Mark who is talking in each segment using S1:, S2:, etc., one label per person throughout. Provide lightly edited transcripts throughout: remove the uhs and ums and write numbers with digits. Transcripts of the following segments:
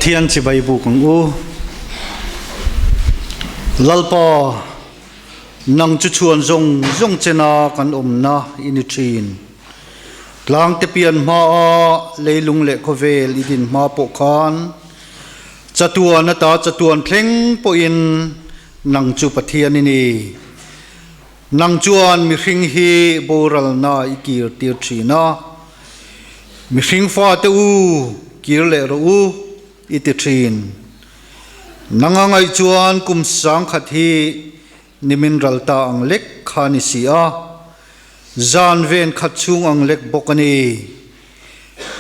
S1: Pathian chibai buk ang u. Lalpa, nang chu chhuan zawng zawng chena kan awmna i ni thin. Tlangte pian hmaa leilung leh khawvel i din hma pawh khan chatuan ata chatuan thleng pawhin nang chu Pathian i ni. Nang chuan mihring hi boralna i kir tir thin a, Mihring fate u, kir leh rawh u, i ti thin. Nang a ngaih chuan kum sangkhat hi nimin ral ta ang lek kha ni si a, zan ven khat chhung ang lek bawk a ni.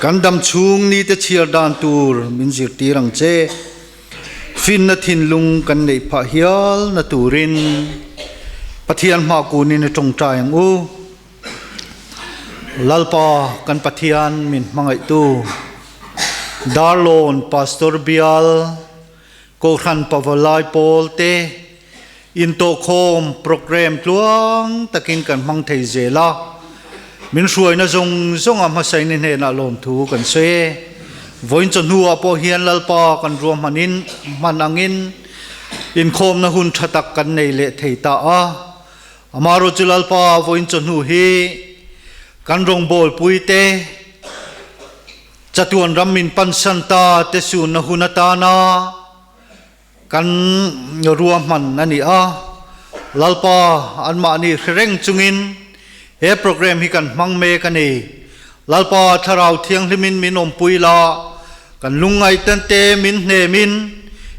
S1: Kan dam chhung nite chhiar dan tur min zirtir ang che. Finna thinlung kan neih phah hial na turin Pathian hma kunin i tawngtai ang u. Lalpa kan Pathian min hmangaihtu Darlawn Pastor Bial Kohhran Pavalai Pawl te Intawhkhawm programme tluang takin kan hmang thei zel a, min hruaina zawng zawnga hmasaini hnenah lawmthu kan sawi e. Vawiin chawhnuah pawh hian Lalpa kan ruahmanin hman angin inkhawmna hun tha tak kan nei leh thei ta a. Amaherawhchu chu Lalpa vawiin chawhnu hi kan rawngbawlpuite chatuan ram min pansan ta te sunna hun atana Kan ruahman a ni a, Lalpa anmahni hre reng chungin he programme hi kan hmang mek a ni. Lalpa Thlarau Thianghlimin min awmpui la, kan lungngaihten te min hnemin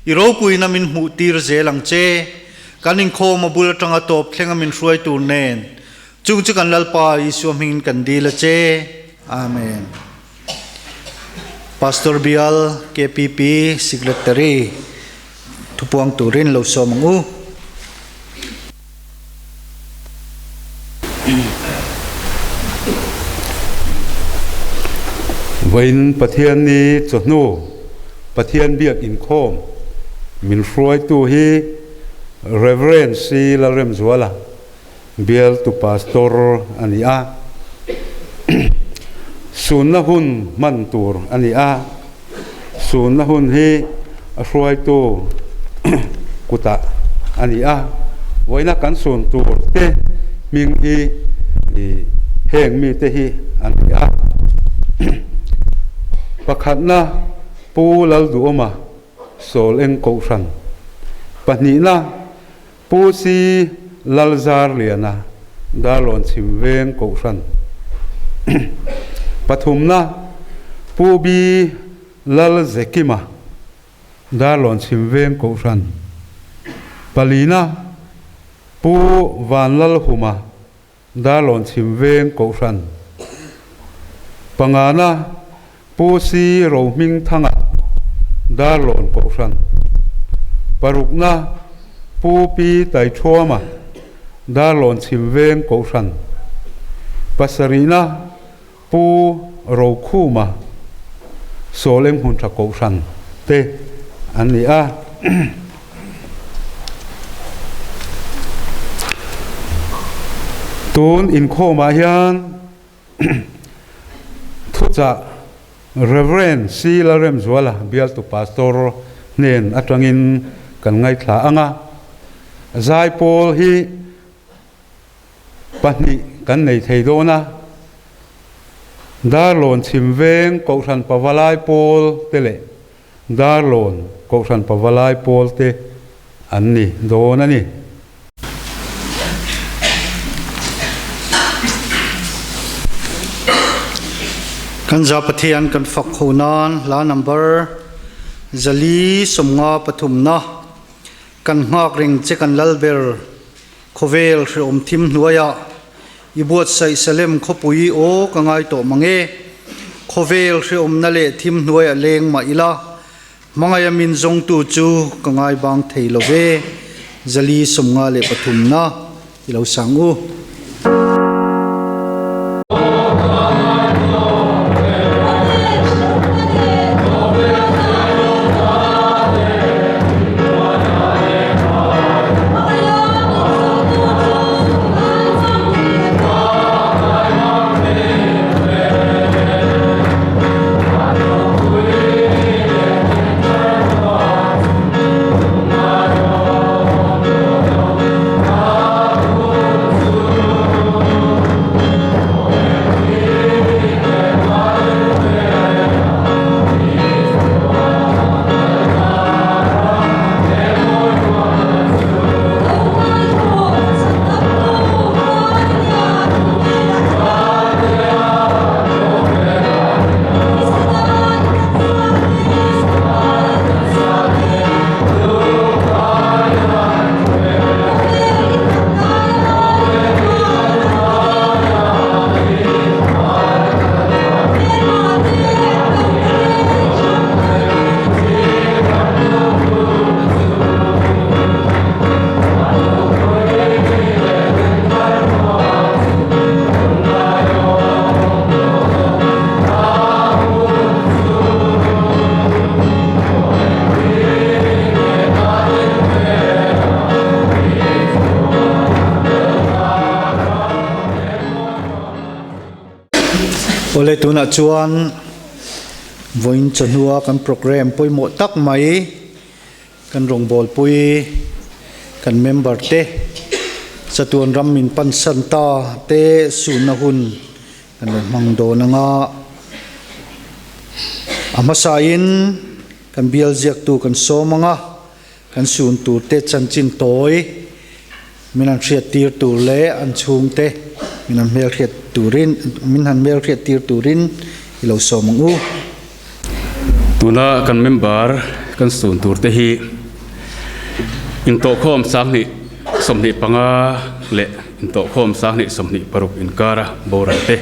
S1: i ropuina min hmuh tir zel ang che. Kan inkhawm a bul atanga tawp thlenga min hruai tur nen chung chu kan Lalpa Isua hmingin kan dil a che. Amen. Pastor Bial KPP Secretary thupuang turin lo sawm ang u.
S2: Vawiin Pathian ni chawhnu Pathian biak inkhawm min hruaitu hi Rev. C. Lalremzuala Bialtu Pastor a ni a, sunna hun hman tur a ni a, sunna hun hi a hruaitu kutah a ni a, vawiina kan sun tur te hming hi heng mite hi an ni a, pakhatna Pu Lalduhawma Sawl Eng Kohhran, pahnihna Pu Si Lalzarliana, Darlawn Chhim Veng Kohhran. Pathumna, Pu Bi Lalzekima, Darlawn Chhim Veng Kohhran. Palina, Pu Vanlalhuma, Darlawn Chhim Veng Kohhran. Pangana, Pu Si Rohmingthanga, Darlawn Kohhran. Parukna, Pu Pi Taithuama, Darlawn Chhim Veng Kohhran. Pasarihna, Pu Rokhuma, Sawleng Hmuntha Kohhran te an ni a. Tun inkhawmah hian thuchah Rev. C. Lalremzuala bialtu Pastor hnen atangin kan ngaithla ang a. Zaipawl hi pahnih kan nei thei dawn a, Darlawn Chhim Veng Kohhran Pavalai Pawl te leh Darlawn Kohhran Pavalai Pawl te an ni dawn a ni.
S1: Kan za Pathian kan fak ho nan hla number 453 na kan nghak reng che kan lal ber Khawvel hreawm thim hnuaiah i buatsaih Salem khawpui aw ka ngai tawh mang e. Khawvel hreawmna leh thim hnuaiah leng mah ila, hmangaih a min zawngtu chu ka ngai bang thei lo ve. 453 na i lo sang u. Awle tunah chuan vawiin chawhnua kan programme pawimawh tak mai kan rawngbawlpui kan member te chatuan ram min pansan ta te sunna hun kan lo hmang dawn anga a hmasain kan bial ziaktu kan sawm anga kan sun tur te chanchin tawi min han hriat tir tur leh an chhungte min han hmelhriat turin min han hmelhriat tir turin i lo sawm ang u.
S3: Tuna kan member kan sun tur te hi intawhkhawm sanghnih 25 leh intawhkhawm sanghnih 26 inkara boral te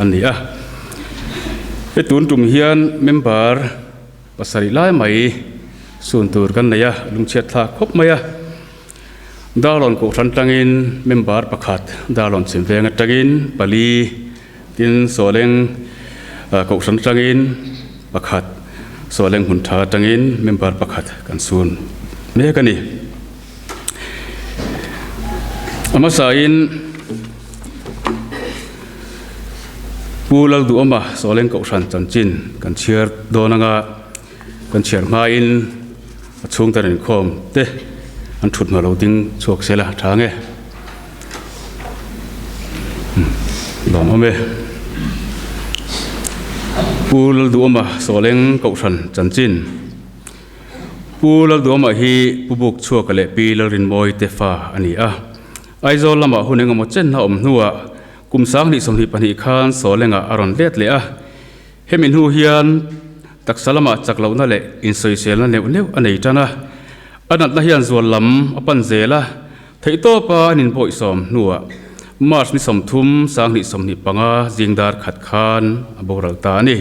S3: an ni a. He tun tum hian member pasarih lai mai sun tur kan nei a, lungchhiat thlak khawp mai a. Darlawn Kohhran tangin member pakhat, Darlawn Chhimveng atangin pali, tin Sawleng Kohhran atangin pakhat, Sawleng Hmuntha atangin member pakhat kan sun mek a ni. A hmasain Pu Lalduhawma Sawleng Kohhran chanchin kan chhiar dawn anga Kan chhiar hmain a chhungte inkhawm te an thut hma lo ding chhuak se la tha nge. Lawm awm e. Pu Lalduhawma Sawleng Kohhran chanchin. Pu Lalduhawma hi Pu Buk Chhuaka leh Pi Lalrinmawi te fa a ni a. Aizawl lamah hun engemaw chenna awm hnuah kum 2022 khan Sawlengah a rawn let leh a. Hemi hnu hian taksa lamah chak lohna leh insawiselna neuh neuh a nei tan a, a natna hian zual lam a pan zel a, theihtawpa an inbawihsawm hnuah March ni 30 2025 zing dar khat khan a boral ta a ni.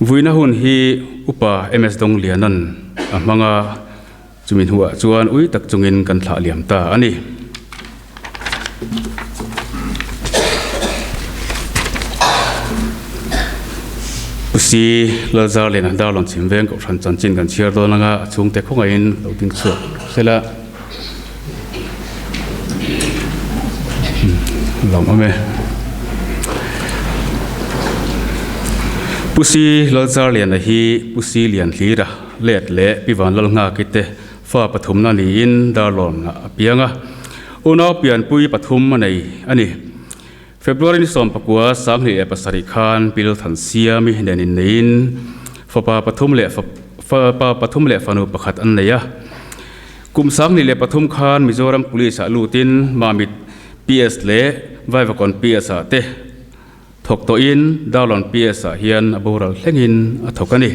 S3: Vuina hun hi Upa MS Dongliana'n a hmang a, chumi hnuah chuan ui tak chungin kan thlah liam ta a ni. Pu Si Lalzar leh Darlawn Chhimveng Kohhran chanchin kan chhiar dawn anga a chhungte khawngaihin lo ding chhuak sela lawm awm e. Pu Si Lalzar Liana hi Pu Si Lianhlira let leh Pi Vanlalnghaki te Fa pathumna niin Darlawn a piang a, unau pianpui pathum a nei a ni. February ni 19 27 khan Pil Thansiami nen inneiin fapa pathum leh fapa pathum leh fanu pakhat an nei a. Kum 2003 khan Mizoram Police ah lutin Mamit PS leh Vaivakawn PS ah te Thawk tawhin Darlawn PS ah hian a boral thlengin a thawk a ni.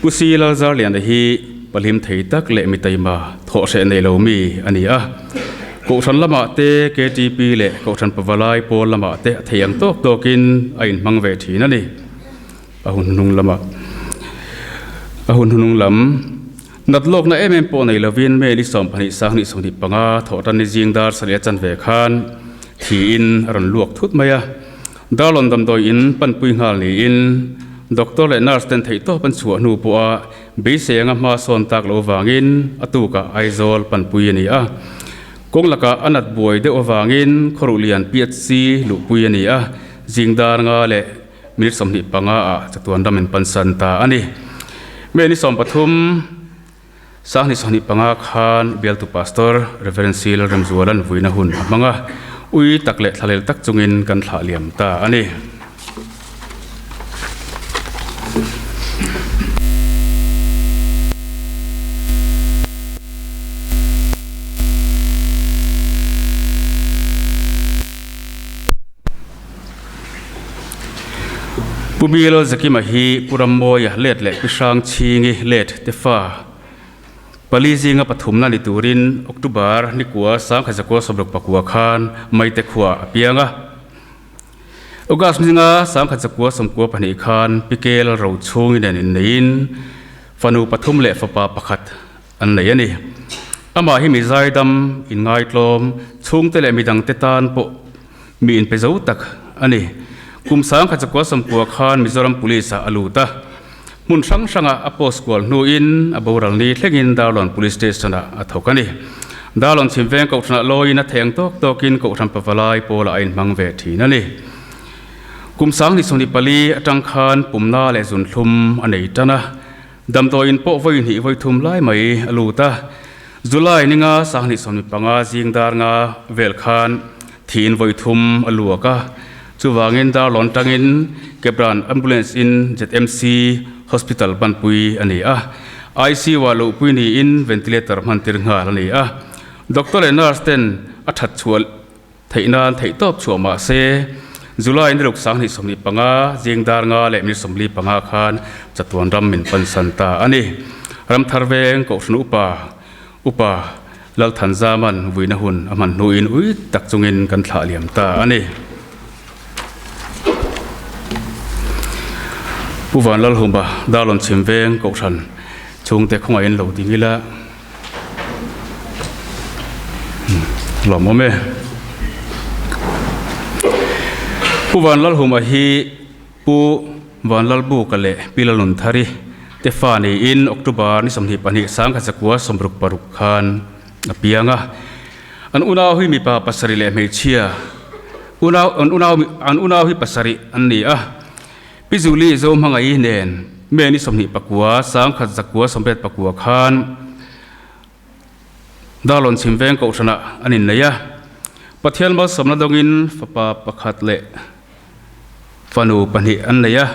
S3: Pu Si Lalzarliana hi pahlim thei tak leh mi taima thawh hreh nei lo mi a ni a. Kohhran lamah te KTP leh Kohhran Pavalai pawl lamah te a thei ang tawk tawkin a inhmang ve thin a ni. A hun hnung lamah a hun hnung lam nat lawkna em em pawh nei lovin May ni 12 20 25 thawhtan ni zing dar sarih a chanve khan Thiin a rawn luak thut mai a, Darlawn damdawi in panpui nghal niin doctor leh nurse ten theihtawp an chhuah hnu pawha beisei anga hma sawn tak lo vangin a tukah Aizawl panpui a ni a. Kawng lakah a nat buai deuh avangin Khawruhlian PHC luhpui a ni a, zing dar nga leh minute 25 ah chatuan ram in pansan ta a ni. May ni 13. 2025 khan bialtu Pastor Rev. C. Lalremzuala'n vuina hun a hmang a, ui tak leh thlalel tak chungin kan thlah liam ta a ni. Pu Bill Zakima hi Pu Rammawia let leh Pi Hrangchhingi let te fa pali zinga pathumna ni turin October nikua 1969 khan Maite khua a piang a. August ninga 1992 khan Pi Kel Rochhungi nen inneiin fanu pathum leh fapa pakhat an nei a ni. Amah hi mi zaidam, inngaitlawm, chhungte leh midangte tan pawh mi inpe zo tak a ni. Kum 1990 khan Mizoram Police ah a lut a, hmun hrang hranga a post kual hnuin a boral ni thlengin Darlawn Police Station ah a thawk a ni. Darlawn Chhimveng Kohhranah lawiin a theng tawk tawkin Kohhran Pavalai pawlah a inhmang ve thin a ni. Kum 2024 atang khan pumna leh zunthlum a nei tan a, damdawiin pawh vawi hnih vawi thum lai mai a lut a. July ninga 2025 zing dar nga vel khan thiin vawi thum a luak a, chuvangin Darlawn tangin Kepran Ambulance in ZMC Hospital panpui a ni a, ICU ah luhpui niin ventilator hmantir nghal a ni a. Doctor leh nurse ten a that chhuah theih nan theih tawp chhuah mah se, July ni ruk 2025 zing dar nga leh minute 45 khan chatuan ram min pansan ta a ni. Ramthar veng Kohhran Upa, Upa Lalthanzaman vuina hun a hman hnuin ui tak chungin kan thlah liam ta a ni. Pu Vanlalhuma Darlawn Chhim Veng Kohhran chhungte khawngaihin lo ding ila. Lawm awm e. Pu Vanlalhuma hi Pu Vanlalbuka leh Pi Lalnunthari te fa niin October ni 22 1966 khan a piang a. An unau hi mipa pasarih leh hmeichhia unau an unau an unau hi pasarih an ni a. Pi Julie Zohmangaih nen May ni 29 1989 khan Darlawn Chhim Veng Kohhranah an innei a. Pathian malsawmna dawngin fapa pakhat leh fanu pahnih an nei a.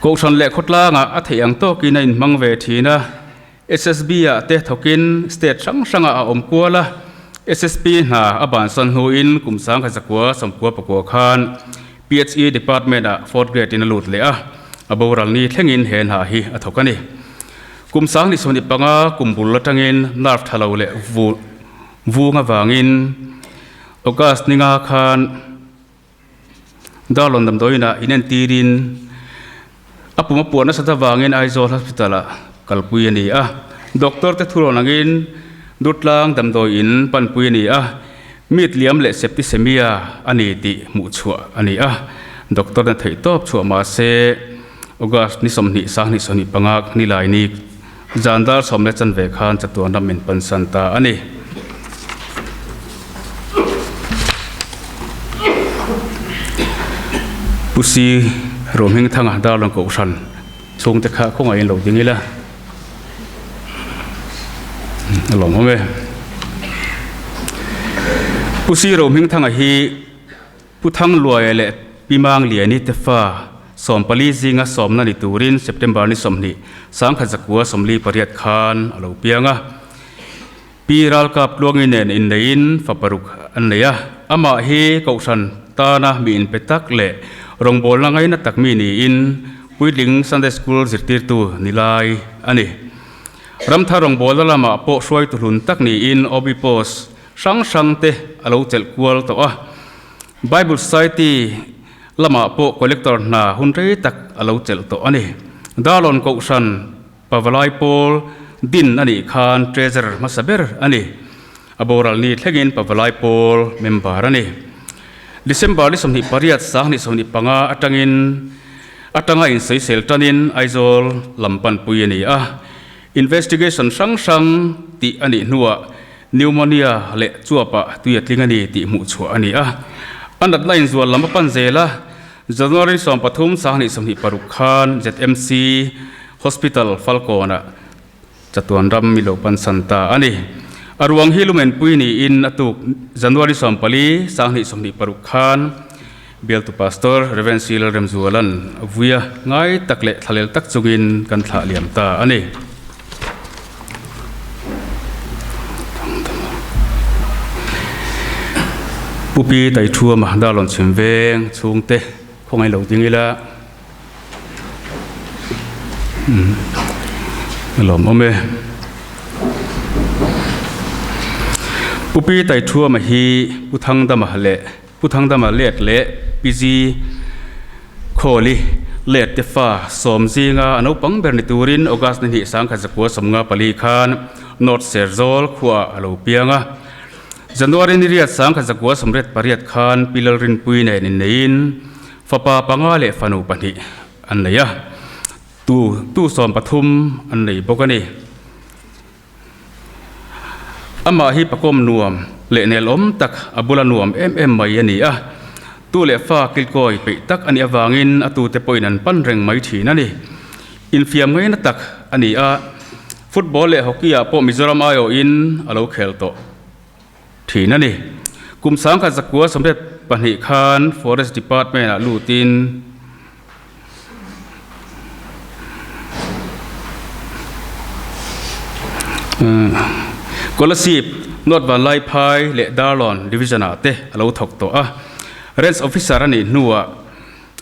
S3: Kohhran leh khawtlangah a theih ang tawkin a inhmang ve thin a. SSB-ah te thawkin state hrang hrangah a awm kual a. SSP hna a bansan hnuin kum 1999 khan PHE department-ah fourth grade-in a lut leh a, a boral ni thlengin he hna hi a thawk a ni. Kum 2025 kum bul atangin nerve tha lo leh vung avangin August ninga khan Darlawn damdawiinah inentirin a pum a puah nasat avangin Aizawl Hospital-ah kalpui a ni a. Doctor te thurawn angin Durtlang damdawiin panpui a ni a, mit liam leh septicemia a ni tih hmuh chhuah a ni a. Doctor na theih tawp chhuah mah se August ni 20 2025 nilai ni zan dar sawm leh chanve khan chatuan ram min pansan ta a ni. Pu Si Rohmingthanga Darlawn Kohhran chhungte kha khawngaihin lo ding ila a lawm awm e. Pu Si Rohmingthanga hi Pu Thangluaia leh Pi Mangliani te fa 14 zinga sawmna ni turin September ni 20 1948 khan a lo piang a. Pi Ralkap Tluangi nen inneiin fa paruk an nei a, amah hi Kohhran tana mi inpe tak leh rawngbawlna ngaina tak mi niin puitling Sunday School zirtirtu ni lai a ni. Ramthar rawngbawlna lamah pawh hruaitu hlun tak niin OB Post hrang hrang te a lo chelh kual tawh a. Bible Society lamah pawh Collector hna hun rei tak a lo chelh tawh a ni. Darlawn Kohhran Pavalai pawl din a nih khan Treasurer hmasa ber a ni. A boral ni thlengin Pavalai pawl member a ni. December ni 28 2025 atangin atanga insawisel tanin Aizawl lam panpui a ni a. Investigation hrang hrang tih a nih hnuah pneumonia leh chuapah tui a tling a ni tih hmuh chhuah a ni a. A natna inzual lam a pan zel a. January 13 2026 khan ZMC Hospital Falkawnah chatuan ram mi lo pansan ta a ni. A ruang hi lumenpui niin a tuk January 14 2026 khan Bialtu Pastor Rev. C. Lalremzuala'n a vui a, ngai tak leh thlalel tak chungin kan thlah liam ta a ni. Pu Pi Taithuama Darlawn Chhim Veng chhungte khawngaih lo ding ila a lawm awm e. Pu Pi Taithuama hi Pu Thangdama leh Pu Thangdama let leh Pi Zi Khawli let te fa sawm zinga a naupang ber ni turin August ni hnih 1954 khan North Serzawl khuaah a lo piang a. January ni riat 1988 khan Pi Lalrinpui nen inneiin fapa panga leh fanu pahnih an nei a, tu tu sawm pathum an nei bawk a ni. Amah hi pakawm nuam leh nelawm tak a bula nuam em em mai a ni a. Tu leh fa kilkawi peih tak a nih avangin a tute pawhin an pan reng mai thin a ni. Infiam ngaina tak a ni a, football leh hockey ah pawh Mizoram aiawhin a lo khel tawh thin a ni. Kum 1992 khan Forest Department ah lutin, Kolasib, North Vanlaiphai leh Darlawn Division ah te a lo thawk tawh a. Range Officer a nih hnuah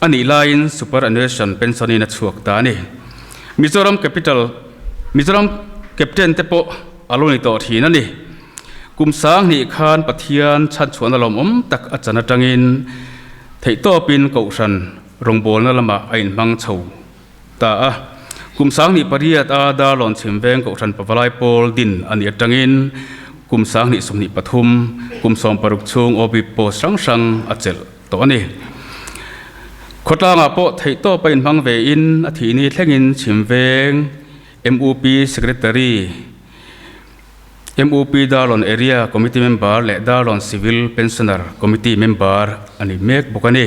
S3: a nih laiin Superannuation Pension in a chhuak ta a ni. Mizoram Capital Mizoram Captain te pawh a lo ni tawh thin a ni. Kum 2000 khan Pathian chhanchhuahna lawmawm tak a chan atangin theihtawpin Kohhran rawngbawlna lamah a inhmang chho ta a. Kum 2008 a Darlawn Chhimveng Kohhran Pavalai Pawl din a nih atangin kum 2023 kum 60 chhung OB post hrang hrang a chelh tawh a ni. Khawtlangah pawh theihtawp a inhmang vein a thihni thlengin Chhimveng MUP Secretary, MUP Darlawn Area Committee Member leh Darlawn Civil Pensioner Committee Member a ni mek bawk a ni.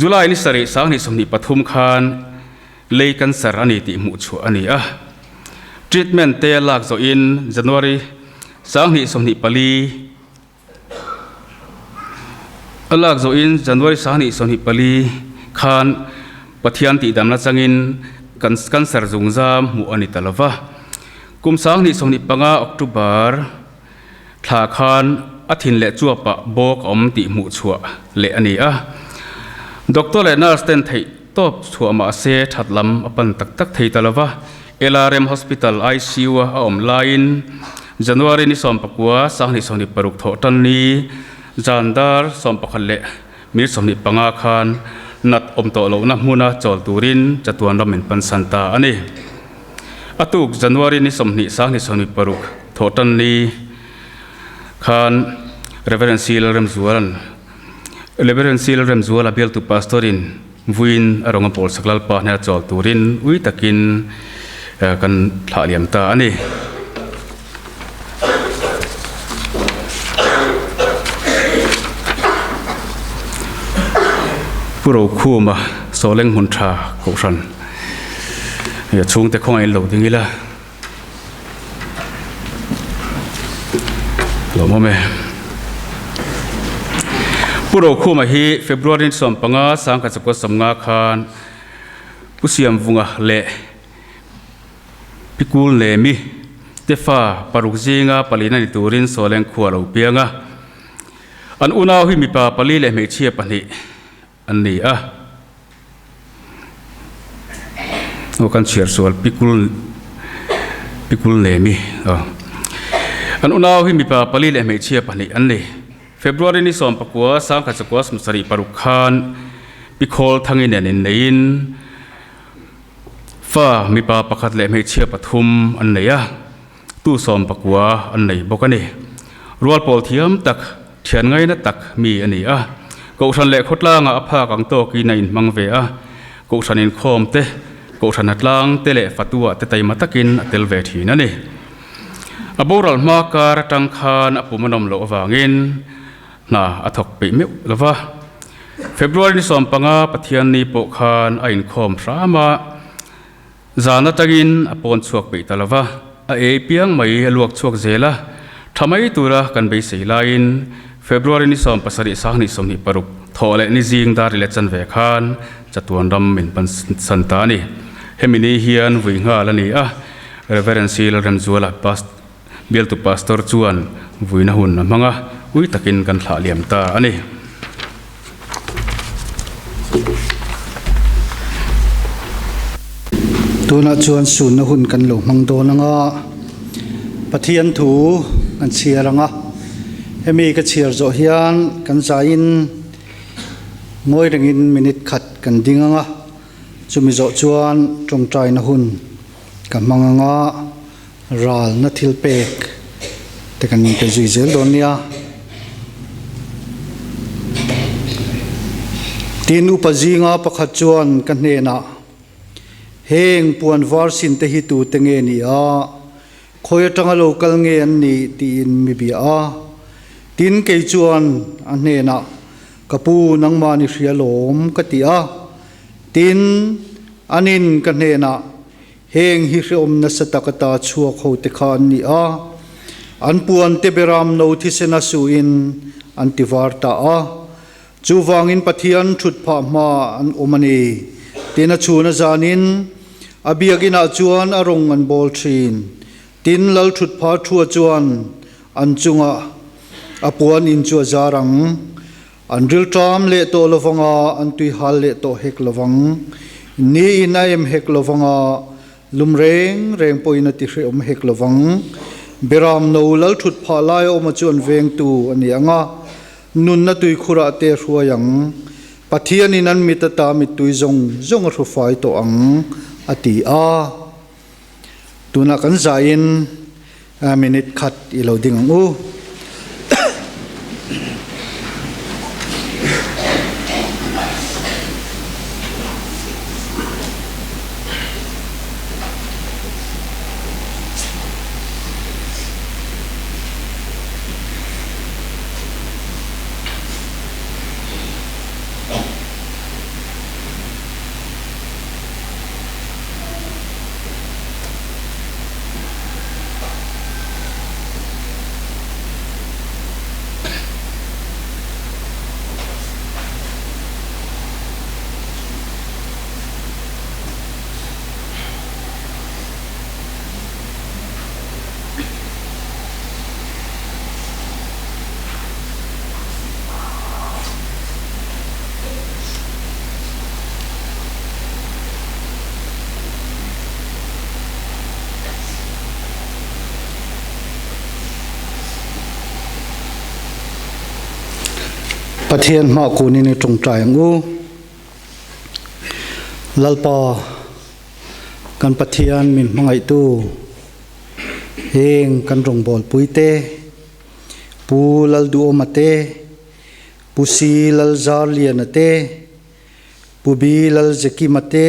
S3: July ni sarih 2023 khan lei cancer a ni tih hmuh chhuah a ni a. Treatment te lak zawhin January 2024 A lak zawhin January 2024 khan Pathian tihdamna changin cancer zungzam hmuh a ni ta lo va. Kum 2025 October thla khan a thin leh chuapah bawk a awm tih hmuh chhuah leh a ni a. Doctor leh nurse ten theih tawp chhuah mah se that lam a pan tak tak thei ta lo va. LRM Hospital ICU a a awm laiin January ni 19 2026 thawh tan ni zan dar 11 leh minute 25 khan nat awm tawh lohna hmuna chawl turin chatuan ram in pansan ta a ni. A tuk January ni 20 2026 thawh tan ni khan Rev. C. Lalremzuala'n Rev. C. Lalremzuala bialtu Pastor in Vuiin a rawnga pawl sak Lalpa hnena chawl turin ui takin kan thlah liam ta a ni. Pu Rokhuma Sawleng hmun tha Kohhran chhungte khawngaih in lo ding ila. Lawmawm e. Pu Rokhuma hi February ni 15 1950 khan Pu Siamvunga leh Pi Kulnemi te fa paruk zinga palina ni turin Sawleng khua a lo piang a. An unau hi mipa pali leh hmeichhia pahnih an ni a. Aw kan chhiar sual pikul pikul nemi aw an unau hi mipa pali leh hmeichhia pahnih an ni. February ni 19 1976 khan Pikhawl Thangi nen inneiin fa mipa pakhat leh hmeichhia pathum an nei a. Tu sawm pakua an nei bawk a ni. Rual pawl thiam tak, thian ngaina tak mi a ni a. Kohhran leh khawtlangah a phak ang tawkin a inhmang ve a. Kohhran inkhawm te, kohhran hnatlang te leh fatua te taima takin a tel ve thin a ni. A boral hma kar atang khan a pum a nawm loh avangin hna a thawk peih meuh lo va. February ni 15 Pathianni pawh khan a inkhawm hram a. Zan atangin a pawn chhuak peih ta lo va, a ei piang mai a luak chhuak zel a, tha mai tura kan beisei laiin February ni 17 2026 thawh leh ni zing dar leh chanve khan chatuan ram min pan san ta a ni. Hemi ni hian vui nghal a ni a, Rev. C. Lalremzuala Past Bialtu Pastor chuan vuina hun a hmang a, ui takin kan thlah liam ta a ni.
S1: Tunah chuan sunna hun kan lo hmang dawn ang a, Pathian thu kan chhiar ang a, hemi ka chhiar zawh hian kan zaiin ngawi rengin minute khat kan ding ang a, chumi zawh chuan tawngtaina hun ka hmang ang a. Ralna thil pek te kan pe zui zel dawn nia. Tin, upa zinga pakhat chuan ka hnenah, Heng puan var sin te hi tute nge ni a? Khawi atanga lo kal nge an nih? tiin mi bia a. Tin, kei chuan a hnenah, Ka pu, nangmah ni hria lawm, ka ti a. Tin, anin ka hnenah, Heng hi hrehawm nasa tak ata chhuak hote kha an ni a, an puante beram no thisen a suin an ti var ta a. Chuvangin Pathian thut phah hma an awm a ni. Tin, a chhun a zanin a biakinah chuan a rawng an bawl thin. Tin, lal thut phah thua chuan an chungah a puan in chu a zar ang. An rilṭam leh tawh lovang a, an tuihal leh tawh hek lovang. Niin a em hek lovang a, lum reng reng pawhin a tihrehawm hek lovang. Beram no lal ṭhut phah lai a awm a chu an vengtu a ni ang a, nunna tuikhurah te a hruai ang. Pathianin an mit ata mittui zawng zawng a hrufai tawh ang, a ti a. Tunah kan zaiin minute khat i lo ding ang u. Pathian hma kunin i tawngtai ang u. Lalpa, kan Pathian min hmangaihtu, heng kan rawngbawlpui te, Pu Lalduhawma te, Pu Si Lalzarliana te, Pu Bi Lalzekima te,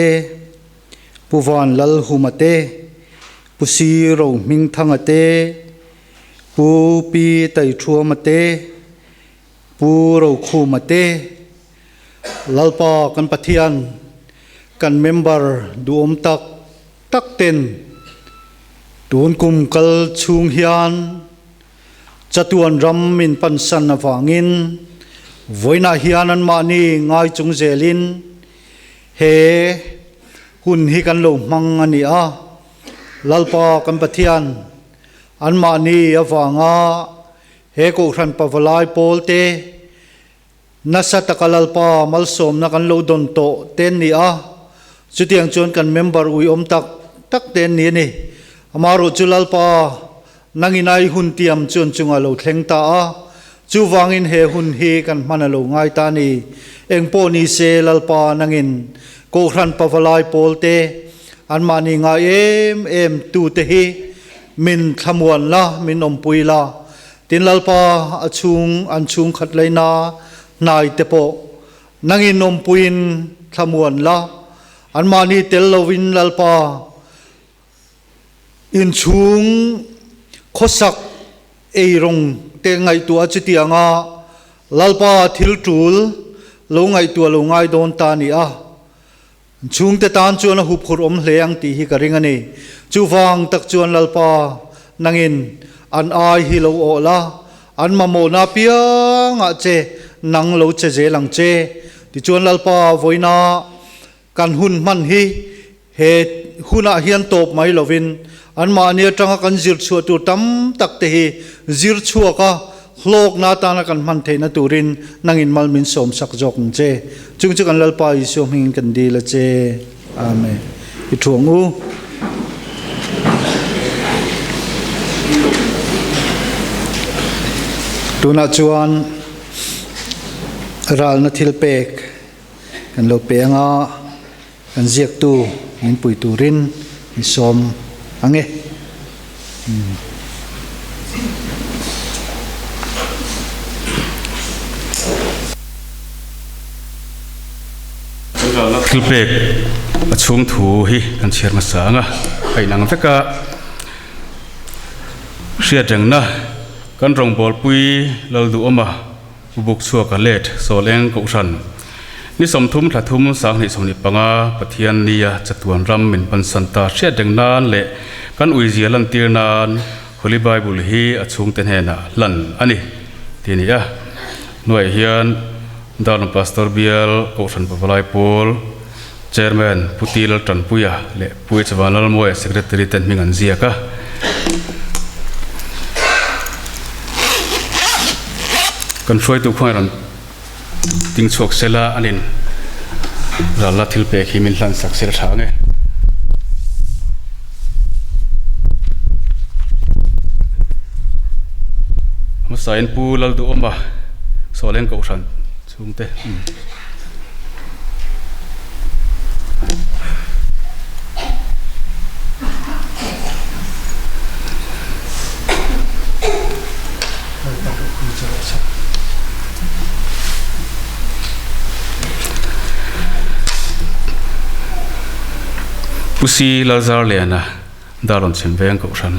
S1: Pu Van Lalhuma te, Pu Si Rohmingthanga te, Pu Pi Taithuama te, Pu Rokhuma te, Lalpa kan Pathian kan member duhawm tak tak ten tun kum kal chhung hian Chatuan ram min pansan avangin vawiinah hian anmahni ngai chung zelin he hun hi kan lo hmang a ni a. Lalpa kan Pathian, anmahni avanga he Kohhran Pavalai pawlte nasa taka Lalpa malsawmna kan lo dawn tawh te an ni a, chutiang chuan kan member uiawm tak tak te an ni a ni. Amaherawh chu Lalpa nangin ai hun tiam chuan chungah lo thleng ta a, chuvangin he hun hi kan hman a lo ngai ta a ni. Engpawh ni se Lalpa nangin Kohhran Pavalai pawl te anmahni ngai em em tute hi min thlamuan la, min awmpui la. Tin Lalpa a chhung an chhung khat leina hnai te pawh nangin awmpuiin thlamuan la, anmahni tel lovin Lalpa inchhung khawsak eirawng te ngaihtuah chutianga Lalpa thil tul lo ngaihtuah lo ngai dawn ta ni a. Chhungte tan chuan a huphurh awm hle ang tih hi ka ring a ni. Chuvang tak chuan Lalpa, nangin an ai hi lo awh la, an mamawhna apiangah che nang lo che zel ang che. Tichuan Lalpa, vawiina kan hun hman hi he hunah hian tawp mai lovin anmahni atanga kan zir chhuah tur tam tak te hi zir chhuak a, Hlawkna atana kan hman theihna turin nangin mal min sawmsak zawk ang che. Chung chu kan Lalpa Isua hmingin kan dil a che. Amen. I thu ang u. Tunah chuan ralna thil pek kan lo pe anga kan ziaktu min pui turin min sawm ang e.
S3: Thilpek a chhung thu hi kan chhiar hmasa ang a, a inang vek a, hriatrengna kan rawngbawlpui Lalduhawma. Pu Bukchhuaka let Sawleng Kohhran ni 30 thla thum 2025 Pathian nia chatuan ram min pansan ta hriat reng nan leh kan uizia lantir nan Holy Bible hi a chhungte hnenah hlan a ni tih a ni a. Hnuaiah hian Darlawng Pastor Bial Kohhran Pavalai Pawl Chairman Pu Ti Laltanpuia leh Pu H Vanlalmawia Secretary ten hming an ziak a. Kan hruaitu khuan rawn ding chhuak sela an in ralna thil pek hi min hlan sak sela tha ang e. Hmasain Pu Lalduhawma Sawleng Kohhran chhungte. Pu Si Lalzarliana Darlawn chhim veng kohhran.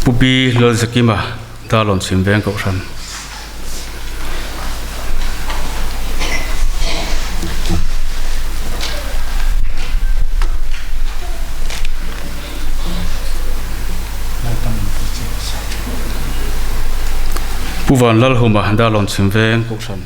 S3: Pu Bi Lalzakima Darlawn chhim veng kohhran. Pu Vanlalhuma Darlawn chhim veng kohhran.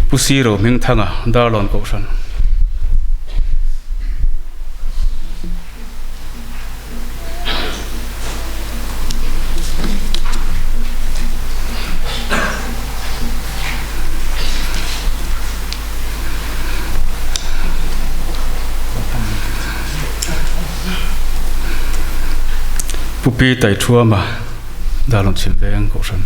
S3: Pu Siro Hmingthanga Darlawn Kohhran. Pu Pi Taithuama Darlawn chhim veng Kohhran.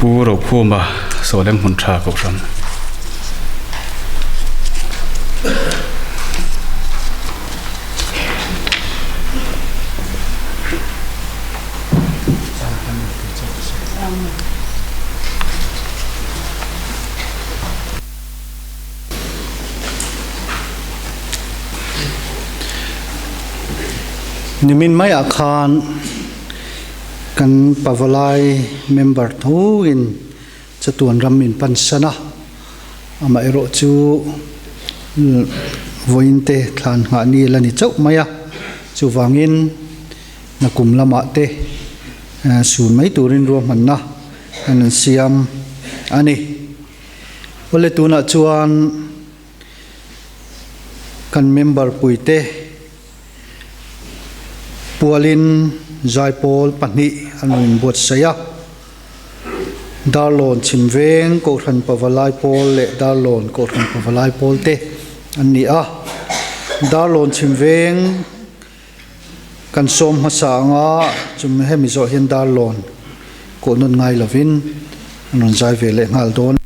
S3: Pu Rokhuma Sawleng hmun tha Kohhran.
S1: Nimin maiah khan kan Pavalai member thoin chatuan ram min pan san a, amaherawh chu vawiin te thlan nghah ni la ni chauh mai a, chuvangin nakum lamah te sun mai turin ruahmanna an rawn siam a ni. Awle tunah chuan kan member puite pualin zaipawl pahnih an rawn inbuatsaih a, Darlawn Chhimveng Kohhran Pavalai Pawl leh Darlawn Kohhran Pavalai Pawl te an ni a. Darlawn Chhimveng kan sawm hmasa anga chumi hemi zawh hian Darlawn kawh nawn ngai lovin an rawn zai ve leh nghal dawn.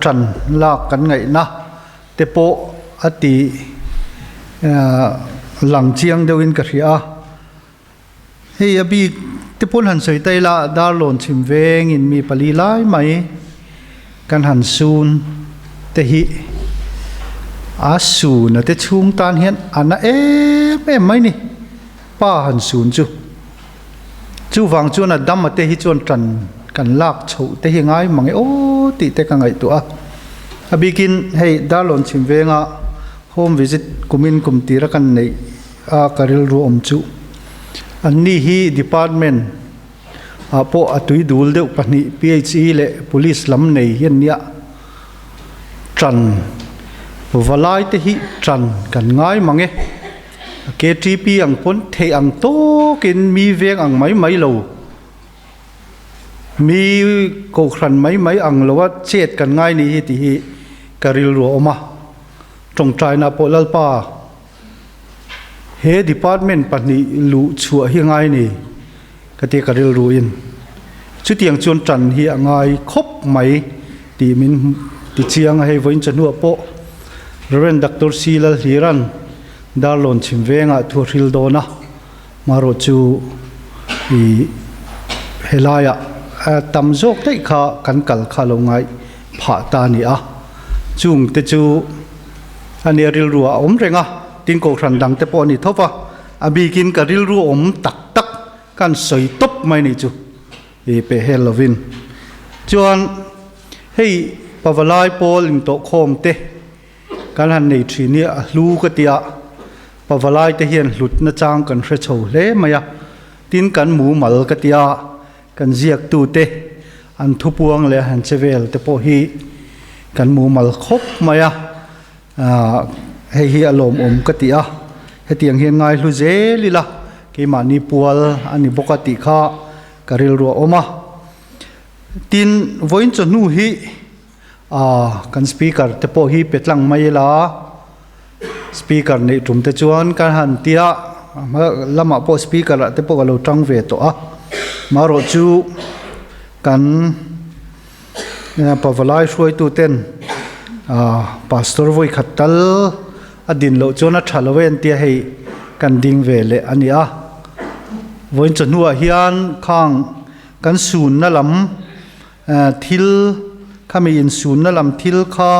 S1: Ṭan lak kan ngaihna te pawh a ti lang chiang deuhin ka hria a. Hei a bik te pawn han sawi ta ila Darlawn chhim vengin mi pali lai mai kan han sun te hi a suna te chhung tan hian a na em em mai ni pa han sun chu. Chuvang chuan a dam a te hi chuan tan kan lak chhoh te hi ngai mang e aw tih te ka ngaihtuah a. A bikin hei Darlawn chhim venga home visit kumin kum tira kan neih a ka rilru awm chu anni hi department ah pawh a tui dul deuh pahnih PHE leh police lam nei hi an nia tan valai te hi tan kan ngai mang e KTP ang pawn theih ang tawkin mi veng ang mai mai lo mi kohhran mai mai ang lo a chet kan ngai ni hi tih hi ka rilru a awm a tawngtaina pawh Lalpa. He department pahnih luh chhuah hi ngai ni ka ti ka rilruin chutiang chuan tan hi a ngai khawp mai tih min ti chiang a, hei vawiin chahnuah pawh Rev. Doctor C. Lalhliran Darlawn chhim vengah thu a hril dawn a, marawh chu ih helaiah tam zawk daih kha kan kal kha lo ngai phah ta a ni a, chungte chu. A nia rilru a awm reng a, tin kohhran dang te pawh a ni tho va, a bikin ka rilru awm tak tak kan sawi tawp mai ni chu i peh hel lovin. Chuan hei Pavalai pawl intawhkhawm te kan han nei thin hi a hlu ka ti a, Pavalai te hian hlutna chang kan hre chho hle mai a, tin kan mumal ka ti a, Kan ziaktute an thupuang leh han che vel te pawh hi kan mumal khawp mai a, hei hi a lawmawm ka ti a, hetiang hian ngaihlu zel ila keimahni pual a ni bawk a tih kha ka rilru a awm a. Tin, vawiin chawhnu hi kan speaker te pawh hi pe tlang mai ila, speaker neih tum te chuan ka han tia lamah pawh speaker ah te pawh ka lo tang ve tawh a marawh chu kan pavalai hruaitu ten ah pastor vawi khat tal a din loh chuan a tha lo e an tia hei kan ding ve leh a ni a vawiin chawhnuah hian khang kan sunna lam Thil khami insunna lam thil kha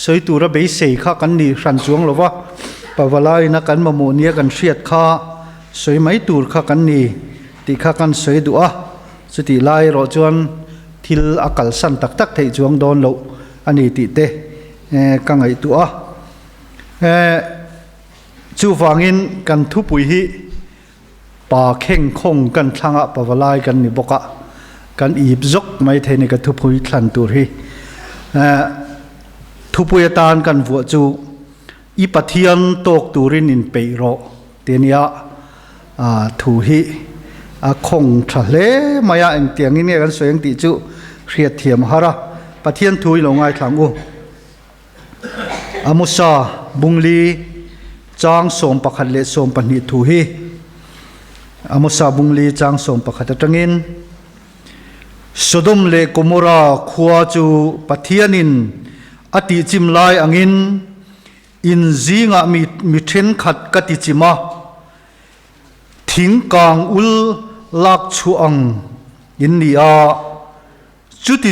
S1: sawi tura beisei kha kan ni hran chuang lo va, Pavalaiina kan mamawh nia kan hriat kha sawi mai tur kha kan ni tih kha kan sawi duh a, chutih lai erawh chuan thil a kalsan tak tak theih chuang dawn loh a ni tih te ka ngaihtuah a. Chuvangin kan thupui hi Pa kheng khawng kan thlangah pavalai kan ni bawk a, kan ip zawk mai thei ni ka thupui thlan tur hi. Thupui atan kan vuah chu I Pathian tawk turin in peih rawh ti a nia, thu hi a khawng tha hle mai a, engtiangin nge kan sawi ang tih chu hriatthiam a har a, Pathian thu i lo ngaithla ang u. Amosa Bungli chang 11 leh 12 thu hi Amosa Bungli chang 11 atangin Sodom leh Gomorra khua chu Pathianin a tihchim lai angin in zingah mi mi thenkhat ka tichim a, thing kang ul lak chhuah ang in ni a. Chuti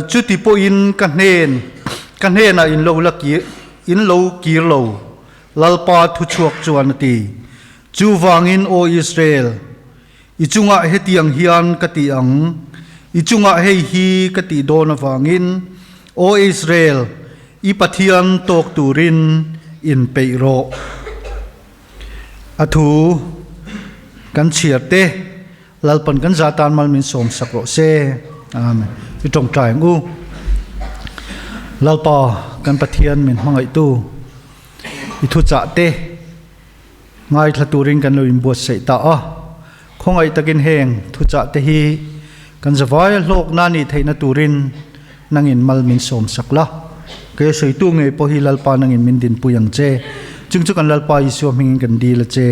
S1: chuti pawhin ka hnen ka hnenah in lo la kir in lo kir lo, Lalpa thuchhuak chuan a ti. Chuvangin Aw Israel, i chungah hetiang hian ka ti ang, i chungah hei hi ka tih dawn avangin, Aw Israel, i Pathian tawk turin inpeih rawh. A thu kan chhiar te. Lalpan kan za tan mal min sawm sak rawh se. Amen. I tawngtai ang u. Lalpa kan Pathian min hmangaihtu i thuchah te ngaithla turin kan lo inbuatsaih ta a. Khawngaih takin heng thuchah te hi kan zavaia hlawkna nih theihna turin nangin mal min sawm sak la. Kei sawitu ngei pawh hi Lalpa nangin min dinpui ang che. Chung chu kan Lalpa Isua hmingin kan dil a che.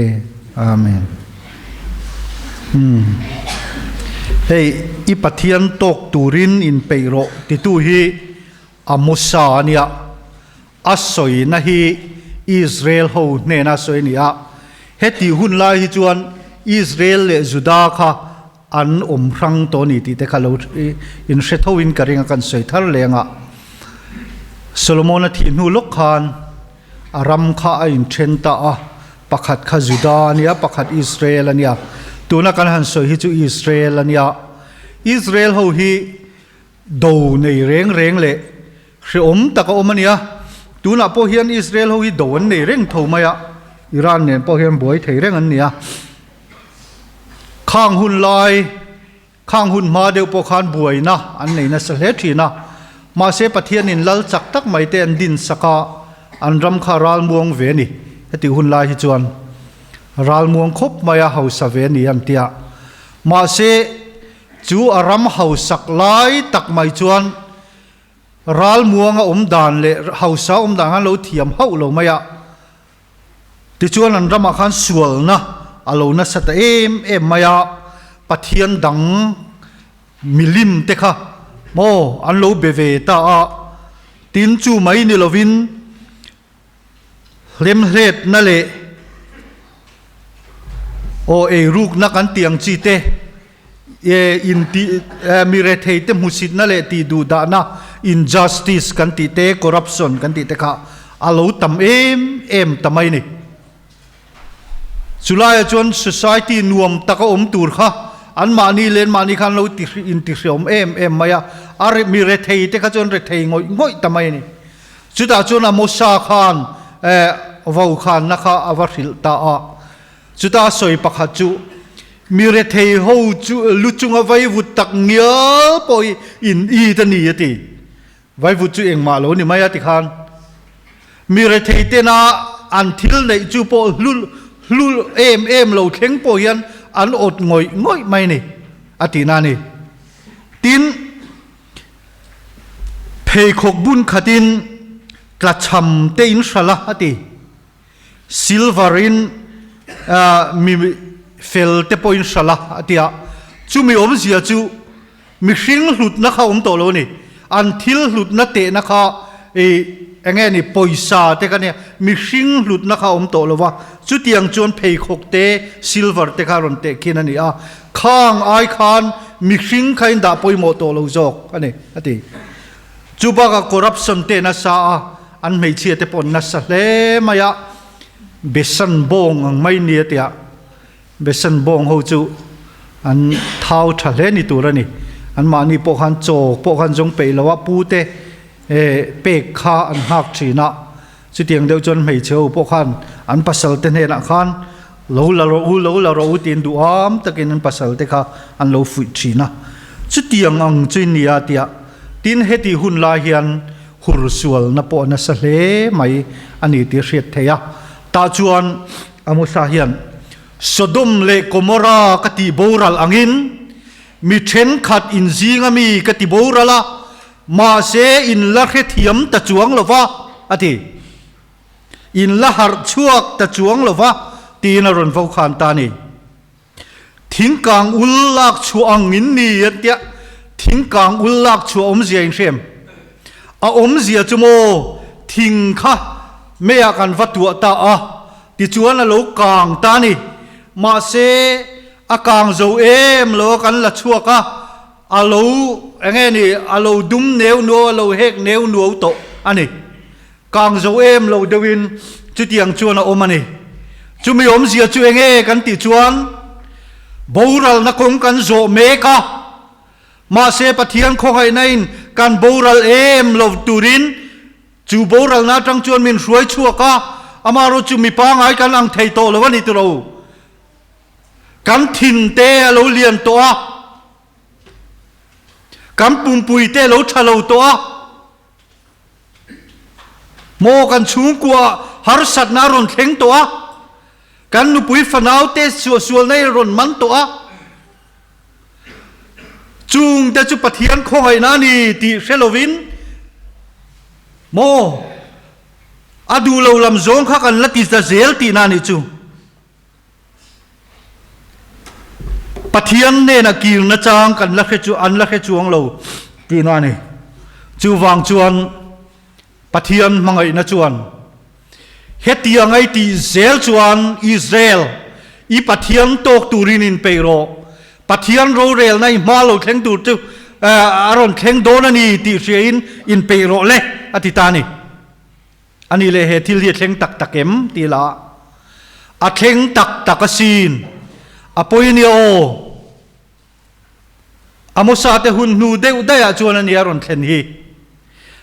S1: Amen. Umm. Hei, i Pathian tawk turin inpeih rawh titu hi Amosa a nia. A sawina hi Israel ho hnena sawi a ni a. Heti hun lai hi chuan Israel leh Juda kha an awm hrang tawh a ni tih te kha lo inhre thoin ka ring a, kan sawi thar leng a. Solomon-a thih hnu lawk khan a ram kha a inthen ta a, pakhat kha Juda a nia, pakhat Israel a nia. Tuna kan han sawi hi chu Israel a nia. Israel ho hi Do nei reng reng leh hrehawm tak a awm a nia. Tunah pawh hian Israel ho hi do an nei reng tho mai a, Iran nen pawh hian buai thei reng an ni a. Khang hun lai, khang hun hma deuh pawh khan buaina an nei nasa hle thin a. Mahse Pathianin lal chak tak mai te an din sak a, an ram kha ralmuang ve a ni. Heti hun lai hi chuan ralmuang khawp mai a hausa ve a ni an ti a. Mahse Chu a ram hausak lai tak mai chuan ralmuanga awm dan leh hausa awm dan khan lo thiam hauh lo mai a. Tichuan an ramah khan sualna a lo nasa ta em em mai a, Pathian dang milim te kha maw an lo be ve ta a, tin chu mai ni lovin Hlemhletna leh aw eirukna kan tih ang chi te, intih mi rethei te hmusitna leh tih duhdahna, injustice kan tih te, corruption kan tih te kha a lo tam em em ta mai a ni. Chulaiah chuan society nuam taka awm tur kha anmahni leh anmahni khan lo intihriawm em em mai a, a mi rethei te kha chuan rethei ngawih ngawih ta mai a ni. Chutah chuan Amosa khan vo khanna kha a va hrilh ta a. Chuta a sawi pakhat chu, Mi rethei ho chu lu chunga vaivut tak ngial pawh hi in it a ni a ti. Vaivut chu engmah lo ni mai a ti khan. Mi rethei tena an thil neih chu pawh hlu hlu em em lo thleng pawh hian an awt ngawih ngawih mai a ni a tihna a ni. Tin. Pheikhawk bun khatin tlachham te in hralh a, a ti. Silver in mi fel te pawhin hralh a, a ti a. Chumi awmzia chu mihring hlutna kha awm tawh lo a ni. An thil hlutna tehna kha i eng nge ni pawisa te kha nia, mihring hlutna kha awm tawh lo va. Chutiang chuan pheikhawk te silver te kha rawn tehkhin a ni a. Khang ai khan mihring kha in dah pawimawh tawh lo zawk a ni, a ti. Chu bakah corruption te nasa a, an hmeichhia te pawh an nasa hle mai a, besan bawng ang mai ni a ti a, besan bawng ho chu an thau tha hle ni tur a ni. Anmahni pawh khan chaw pawh khan zawng peih lo a, pu te pek kha an nghak thin a. Chutiang deuh chuan hmeichhe ho pawh khan an pasal te hnenah khan lo la rawh u, lo la rawh u tiin duham takin an pasal te kha an lo fuih thin a. Chutiang ang chu in nia tia tin heti hun lai hian hur sualna pawh a nasa hle mai a ni tih a hriat theih a. Tah chuan Amosa hian Sodom leh Gomorra ka tih boral angin mi thenkhat inzinga mi ka ti boral a, Mahse, in la hrethiam ta chuang lo va, a ti. In la harh chhuak ta chuang lo va, tiin a rawn vo khan ta a ni. Thingkang ul lak chhuah ang in ni a tia, thingkang ul lak chhuah awmzia in hrem. A awmzia chu maw, thing kha meiah kan va tuah ta a, tichuan a lo kang ta a ni. Mahse, a kang zo em lo a kan la chhuak a, A lo, eng nge ni, a lo dum neu nuau, a lo hek neu nuau tawh a ni. Kang zo em lo deuhin chutiang chuan a awm a ni. Chumi awmzia chu eng nge kan tih chuan, boralna kawng kan zawh mek a, mahse Pathian khawngaihna in kan boral em lo turin chu boralna atang chuan min hruai chhuak a, amaherawhchu chu mi pangai kan ang thei tawh lo a ni tilo. Kan thin te a lo lian tawh a, kan pumpui te a lo tha lo tawh a, maw kan chhungkua harsatna a rawn thleng tawh a, kan nupui fanau te suahsualna i rawn man tawh a, chung te chu Pathian khawngaihna a ni tih hre lovin maw a duh lo lam zawng kha kan la ti ta zel tihna a nih chu. Pathian hnena kirna chang kan la hre chu an la hre chuang lo tihna a ni. Chuvang chuan. Pathian hmangaihna chuan hetiang ai tih zel chuan Israel i Pathian tawk turin inpeih rawh, Pathian rorelna i hma lo thleng tur chu a rawn thleng dawn a ni tih hriain inpeih rawh le a ti ta a ni. A nih leh he thil hi a thleng tak tak em? Ti la a thleng tak tak asin, a pawi nia aw. Amosa te hun hnu deuh daihah chuan a ni a rawn thlen hi.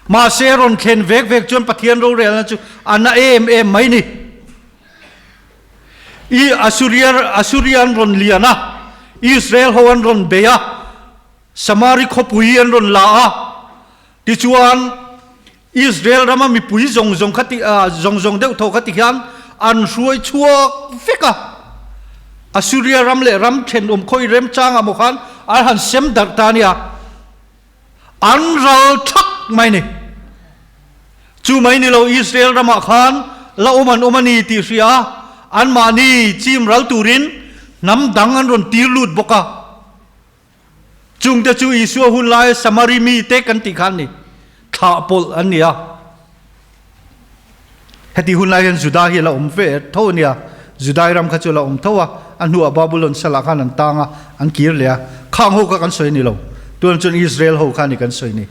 S1: Mahse a rawn thlen vek vek chuan Pathian rorelna chu a na em em mai ni. I Assuria Assuria an rawn lian a, Israel ho an rawn bei a, Samari khawpui an rawn la a, tichuan Israel rama mipui zawng zawng kha ti zawng zawng deuh thaw kha ti hian an hruai chhuak vek a. Assuria ram leh ram thenawm khawi remchangah maw khan an han sem darh ta a nia. An ral thak mai ni. Chu mai ni lo Israel ramah khan la awm an awm a ni tih hria a, anmahni chim ral turin hnam dang an rawn tir lut bawk a. Chungte chu Isua hun laia Samari mite kan tih kha an ni, thlah pawlh an ni a. Heti hun lai hian Juda hi a la awm ve tho a nia, Judai ram kha chu a la awm tho a, a hnuah Babulon salah khan an tang a, an kir leh a. Khang ho kha kan sawi a ni lo, tunah chuan Israel ho kha a ni kan sawi ni.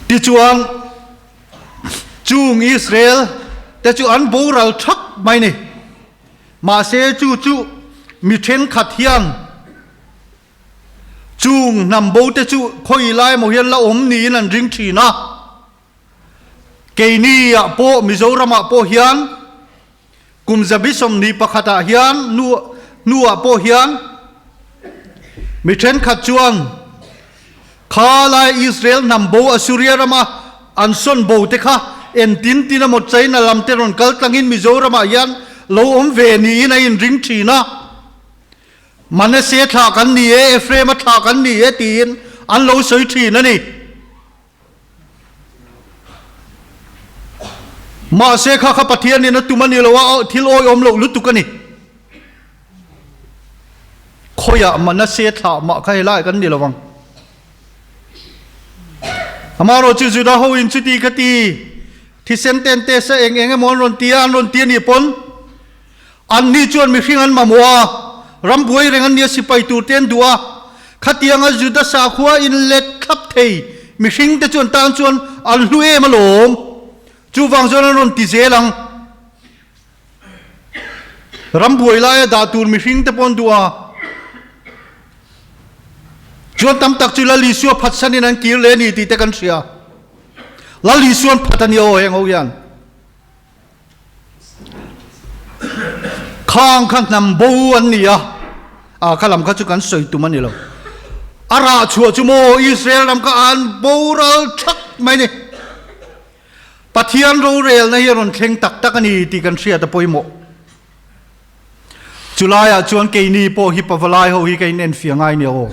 S1: Tichuan, chung Israel te chu an boral thak mai ni. Mahse chu chu mi thenkhat hian chung hnam bo te chu khawi lai emaw hian la awm niin an ring thin a. Keini ah pawh Mizoram ah pawh hian kum 21 ah hian nu hnu ah pawh hian mi thenkhat chuan Kha lai Israel hnam bo Assuria rama an sawn bo te kha entin tin emaw China lam te rawn kal tlangin Mizoramah hian lo awm ve niin a inring thin a. Manasseh thlah kan ni e, Ephraim-a thlah kan ni e tiin an lo sawi thin a ni. Mahse kha kha Pathianin a tum a ni lo a, thil awihawm loh lutuk a ni. Khawiah Manasseh thlah mah kha helai kan ni lo ang. Amaherawh chu Juda ho in chuti kha ti, thisen ten te sa eng eng emaw an rawn ti a, an rawn ti a nih pawn anni chuan mihring an mamawh a, ram buai reng an nia sipai tur te an duh a, khatianga Juda sakhua in let thlap thei mihring te chuan tan chuan an hlu em alawm. Chuvang chuan an rawn ti zel ang. Ram buai laia dah tur mihring te pawh an duh a, chuan tam tak chu Lal Isua phatsanin an kir leh a ni tih te kan hria. Lal Isuan phat a ni aw heng ho hian. Khang kha hnam bo an ni a, a kha lam kha chu kan sawi tum a ni lo. A rah chhuah chu maw Israel ram kha an boral thak mai ni. Pathian rorelna hi a rawn thleng tak tak a ni tih kan hriat a pawimawh. Chulaiah chuan keini pawh hi pavalai ho hi ka inenfiah ngai nia aw.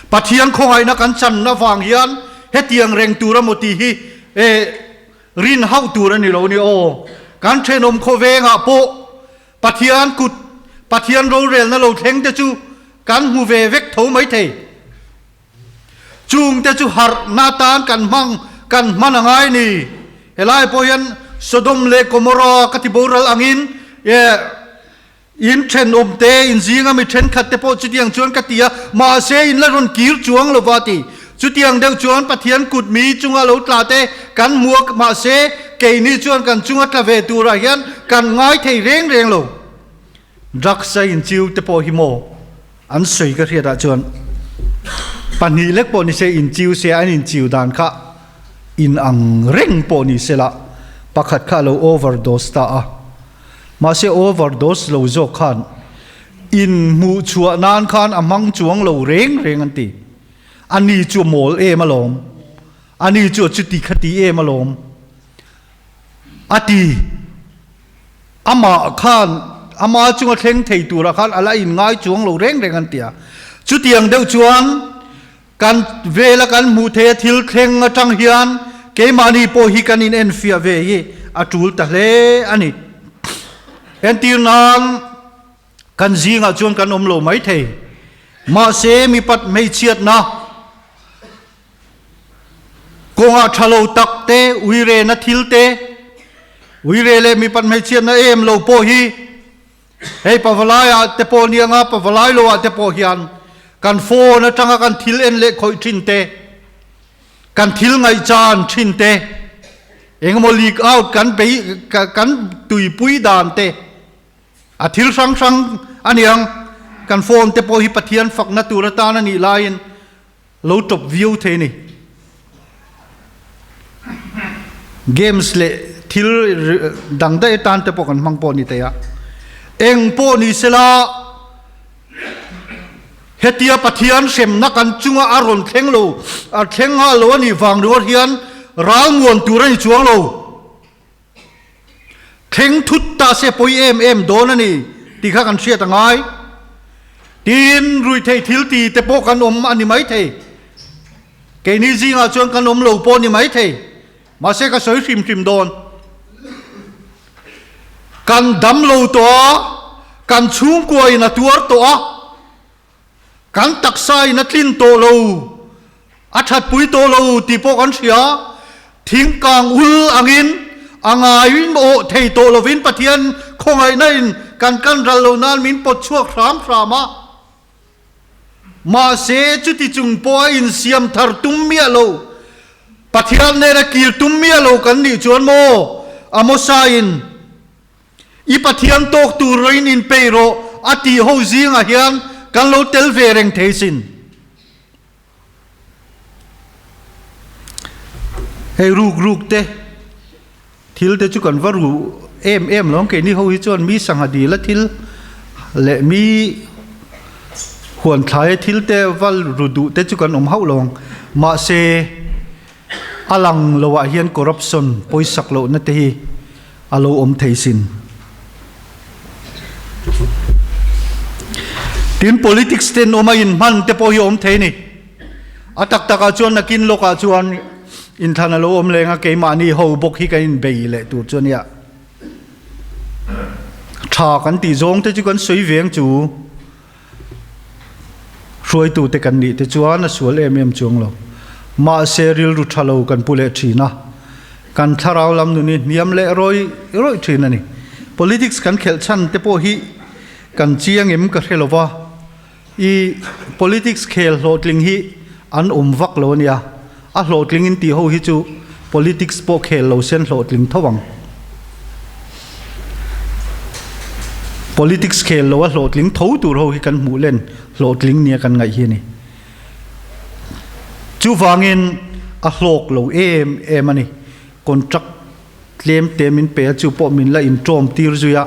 S1: Pathian khawngaihna kan channa vang hian hetiang reng tur a maw tih hi e rin hauh tur a ni lo ni aw. Kan thenawm khawvengah pawh Pathian kut, Pathian rorelna lo thleng te chu kan hmu ve vek tho maithei. Chungte chu harhna atan kan hmang kan hman a ngai ni. Helai pawh hian Sodom leh Gomorrah ka ti boral angin in thenawm te, in zinga mi thenkhat te pawh chutiang chuan ka ti a, mahse in la rawn kir chuang lo va ti. Chutiang deuh chuan Pathian kut mi chunga lo tla te kan hmu a, mahse keini chuan kan chunga tla ve turah hian kan ngai thei reng reng lo. Drugs a inchiu te pawh hi maw? An sawi ka hriatah chuan pahnih lek pawh ni se inchiu se an inchiu dan kha in ang reng pawh ni se la pakhat kha a lo overdose ta a, mahse overdose lo zawk khan inhmuh chhuah nan khan a hmang chuang lo reng reng an ti. Ani chu a mawl em alawm, ani chu a chuti khati em alawm a ti. Amah khan ama chunga thleng thei turah khan a la inngai chuang lo reng reng an ti a. Chutiang deuh chuan kan vela kan hmuh theia thil thleng atang hian keimahni pawh hi kan inenfiah ve hi a tul ta hle a ni. Entir nan kan zingah chuan kan awm lo mai thei. Mahse mipat hmeichhiatna. Kawnga tha lo tak te, uirena thil te, uire leh mipat hmeichhiatna em lo pawh hi hei pavalai ah te pawh nia nga pavalai lo ah te pawh hian kan phone atanga kan thil en leh khawih thin te, kan thil ngaihchan thin te, engemaw leak out kan bei kan tuipui dan te, A thil hrang hrang a niang, kan phone te pawh hi Pathian fakna tur atan a nih laiin lo tawp viau thei a ni. Games leh thil dang daih atan te pawh kan hmang pawh a ni thei a. Eng pawh ni sela hetia Pathian hremna kan chunga a rawn thleng lo, a thleng nghal lo a nih vang ringawt hian ral muan tur a ni chuang lo. Thleng thut ta se pawi em em dawn a ni tih kha kan hriat a ngai. Tin, ruihtheih thil ti te pawh kan awm a ni maithei. Keini zingah chuan kan awm lo pawh a ni maithei. Mahse ka sawi hrim hrim dawn. Kan dam lo tawh a, kan chhungkua in a tuar tawh a, Kan taksa in a tlin tawh lo, a thatpui tawh lo tih pawh kan hria. Thingkang ul angin a ngaiin awh thei tawh lovin Pathian khawngaihna in kan kan ral lo nan min pawt chhuak hram hram a. Mahse chuti chung pawh a insiam thar tum miah lo, Pathian nena kir tum miah lo kan nih chuan maw Amosa in I Pathian tawk tur rain in pei rawh a tih ho zingah hian kan lo tel ve reng thei sin. Hei ruk ruk te thil te chu kan va ru em em lo ang keini ho hi chuan mi sangha dila thil leh mi huan thlaia thil te va ru duh te chu kan awm hauh lo ang mahse A lang lo ah hian corruption pawisak lohna te hi a lo awm thei sin. Tin politics ten awm a inhman te pawh hi awm thei ni. A tak tak ah chuan nakin lawk ah chuan inthlan a lo awm leng a keimahni ho bawk hi kan inbei leh tur chu a nia. Tha kan tih zawng te chu kan sawi veng chu. Hruaitute kan nih te chuan a sual em em chuang lo. Mahse rilru tha lo kan pu leh thin a, kan thlarau lam nun hi hniam leh rawih rawih thin a ni. Politics kan khelh chhan te pawh hi kan chiang em ka hre lo va, i politics khel hlawhtling hi an awm vak lo a nia, a hlawhtling in tih ho hi chu politics pawh khel lo sen hlawhtling tho ang. Politics khel lo a hlawhtling tho tur ho hi kan hmuh len hlawhtling nia kan ngaih hi a ni. Chuvangin a hlawk lo em em a ni. Contract tlem te min pe a, chu pawh min la intawm tir zui a.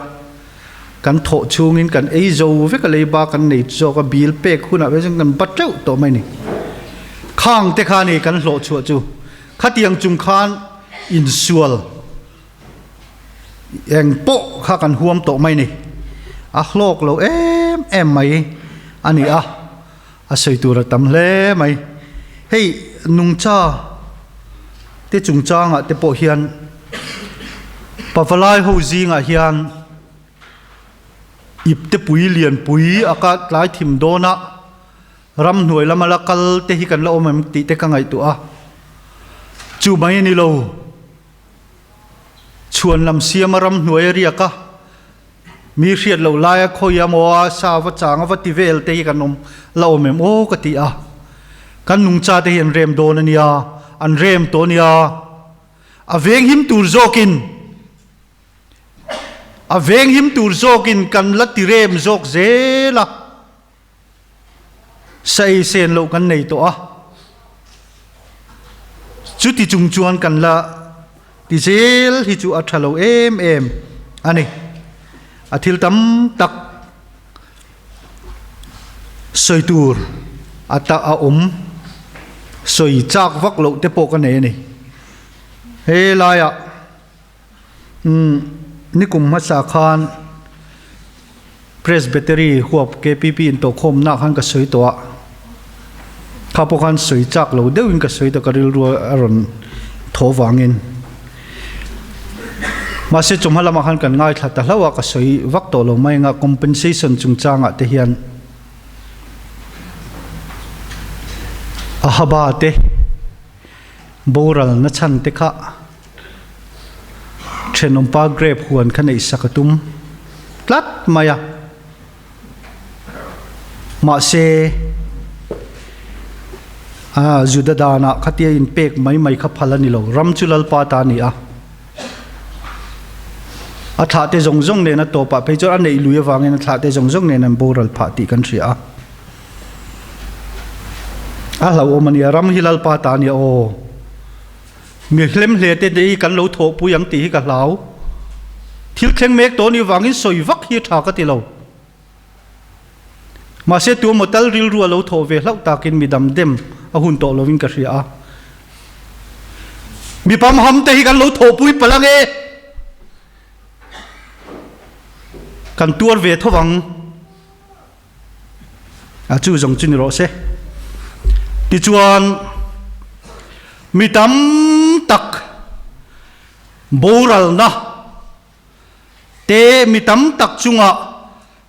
S1: Kan thawh chhungin kan ei zo vek a, leiba kan nei zawk a, bill pek hunah ve chuan kan ba teuh tawh mai a ni. Khang te kha a ni kan hlawh chhuah chu. Khatiang chung khan insual eng pawh kha kan huam tawh mai ni. A hlawk lo em em mai a ni a, a sawi tur a tam hle mai. Hei nungcha te chungchangah te pawh hian pavalai ho zingah hian ipte pui lianpui a ka tlai thim dawn a, Ramhnuai lama la kal te hi kan la awm em tih te ka ngaihtuah a, chu mai a ni lo. Chhuan lam siama ramhnuai a riak a, mi hriat loh laia khawi a maw a sa va chang a va ti vel te hi kan awm la awm em aw ka ti a. Kan nungcha te hi an rem dawn a nia, an rem tawh a nia. A venghim tur zawkin, a venghim tur zawkin kan la ti rem zawk zel a. Sa ei sen loh kan nei tawh a, chuti chung chuan kan la ti zel hi chu a tha lo em em a ni. A thil tam tak sawi tur a ta a awm, sawi chak vak loh te pawh ka nei a ni. He laiah Umm, nikum hmasa khan Presbytery huap KPP intawhkhawmna khan ka sawi tawh a, kha pawh khan sawi chak lo deuhin ka sawi ta ka rilru a rawn thaw vangin. Mahse chawhma lamah khan kan ngaithla ta hlauh a, ka sawi vak tawh lo mai anga compensation chungchangah te hian Ahaba te. Boral na chhan te kha thenawmpa grape huan kha neih sak a tum tlat mai a. Mahse, a Juda danah khatia inpek mai mai kha phal a ni lo. Ram chu Lalpa ta a ni a. A thlahte zawng zawng nen a tawpah phei chuan a neih lui avangin a thlahte zawng zawng nen an boral phah tih kan hria a. A hlauhawm a nia, ram hi Lalpa ta a nia aw. Mi hlemhle te hi kan lo thawhpui ang tih hi ka hlau. Thil thleng mek tawh anih vangin sawi vak hi a tha ka ti lo. Mahse tuemaw tal rilru a lo thawh ve hlauh takin mi dam dem a hun tawh lovin ka hria a. Mi pamham te hi kan lo thawhpui palh ang e. Kan tuar ve tho vang. A chu zawng chu ni rawh se. Tichuan mi tam tak boralna te mi tam tak chungah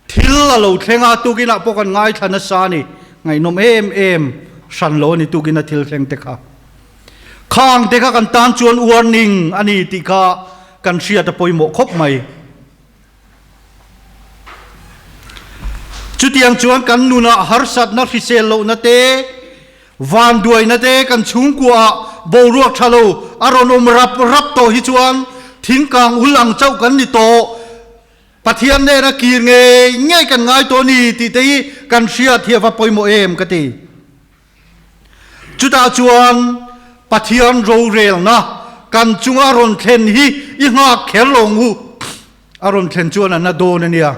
S1: thil a lo thleng a, tukinah pawh kan ngaithla nasa a ni. Ngaihnawm em em hran lo a ni tukina thil thleng te kha. Khang te kha kan tan chuan warning a ni tih kha kan hriat a pawimawh khawp mai. Chutiang chuan kan nunah harsatna hrisel lohna te, vanduaina te kan chhungkuaah boruak tha lo a rawn awm rap rap tawh hi chuan thingkang ul ang chauh kan ni tawh. Pathian nena kir ngei ngei kan ngai tawh a ni tih te hi kan hriat hi a va pawimawh em ka ti. Chutah chuan Pathian rorelna kan chunga a rawn thlen hi i nghak kher lo ang u. A rawn thlen chuan a na dawn a nia.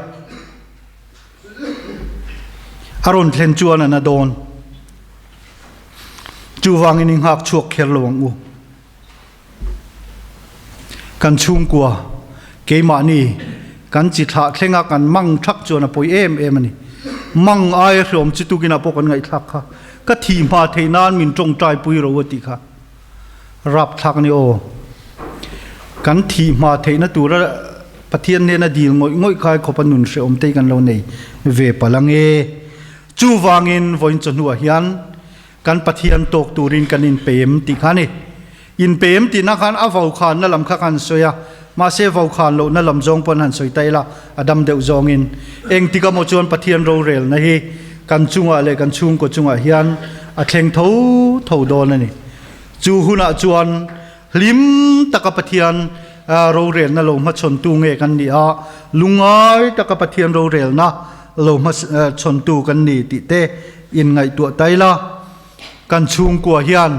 S1: A rawn thlen chuan a na dawn. Chuvangin i nghak chhuak kher lo ang u. Kan chhungkua, keimahni, kan chi thlah thlenga kan mang thak chuan a pawi em em a ni. Mang aia hreawm chi tukinah pawh kan ngaihthlak kha. Ka thih hma theih nan min tawngtai pui ro a tih kha. Rapthlak a ni aw. Kan thih hma theihna tura Pathian hnena dil ngawih ngawih khai khawpa nun hreawm te hi kan lo nei ve palh ang e. Chuvangin vawiin chawhnuah hian Kan Pathian tawk turin kan inpem tih kha a ni. Inpem tihna khan a vokhanna lam kha kan sawi a, mahse vokhan lohna lam zawng pawn han sawi ta ila a dam deuh zawngin. Engtik amaw chuan Pathian rorelna hi kan chungah leh kan chhungkaw chungah hian a thleng tho tho dawn a ni. Chu hunah chuan hlim taka Pathian rorelna lo hmachhawntu nge kan ni a, lungngai taka Pathian rorelna lo hmachhawntu kan ni tih te inngaihtuah ta ila, kan chhungkua hian